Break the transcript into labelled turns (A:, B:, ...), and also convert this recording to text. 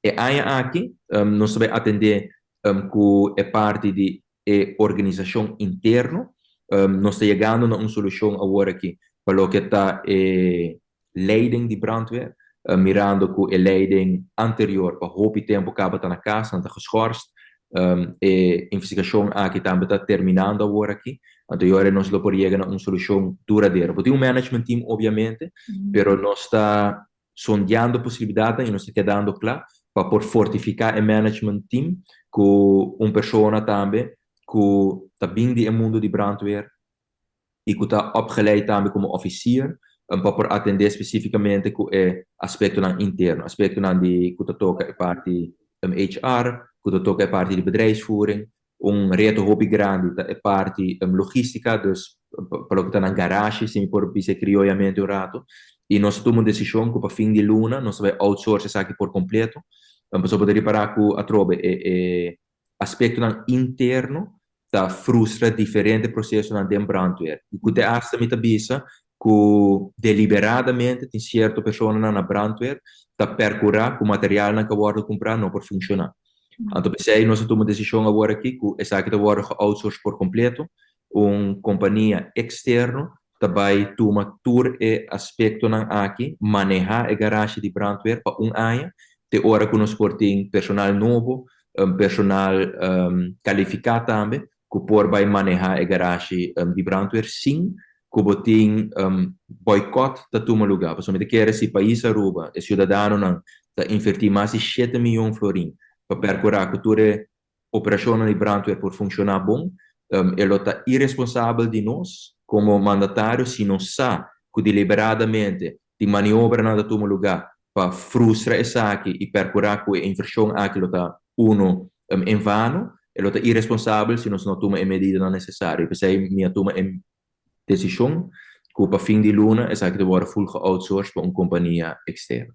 A: E aña aki, nos ta bay atende cu e parti di e organisacion interno. Nos ta yegando na un solucion awor aki pa loke ta e leiding di brandweer, mirando cu e leiding anterior pa hopi tempo caba ta na cas, ta geschorst. E investigacion aki tambe ta terminando awor aki. Anto awor nos lo por yega na un solucion duradero. Tin un management team, obviamente, pero nos ta sondeando posibilidad y nos ta kedando cla pa por fortifica e management team cu un persona tambe cu ta bin di mundo di brandweer y cu ta opgeleid tambe como officier pa por atende specificamente cu e aspectonan interno, aspectonan di cu ta toca e parti HR, cu ta toca e parti di bedrijfsvoering. Un reto hopi grandi ta e parti logistica, dus pa loke ta na garage, si mi por bisa crioyamente un rato. Y nos a tuma un decision cu pa fin di luna nos ta bay outsource esaki por completo. Pa por ripara cu atrobe e aspectonan interno ta frustra diferente procesonan den brandweer. Y cu te hasta mi ta bisa cu deliberadamente tin cierto persona na brandweer ta percura cu materialnan cu wordo cumpra no por funciona. Anto, p'esey nos a tuma un decision awor aki cu esaki ta wordo outsource por completo, un compania externo ta bay tuma tur e aspectonan aki, maneha e garage di brandweer pa un aña, te ora cu nos por tin personal nobo, un personal califica tambe, cu por bay maneha e garage di brandweer sin cu bo tin boycott ta tuma lugar. Pasobra mi ta kere si pais Aruba, e ciudadanonan ta inverti mas di 7 miyon florin pa percura cu tur e operacion di brandweer por funciona bon, e lo ta irresponsabel di nos como mandatario si nos sa cu deliberadamente tin maniobranan ta tuma lugar pa frustra esaki y percura cu e inversion aki lo ta uno en vano. E lo ta irresponsabel si nos no tuma e medida necesario. P'esey mi a tuma e decision cu pa fin di luna esaki ta wordo full outsourced pa un compania externo.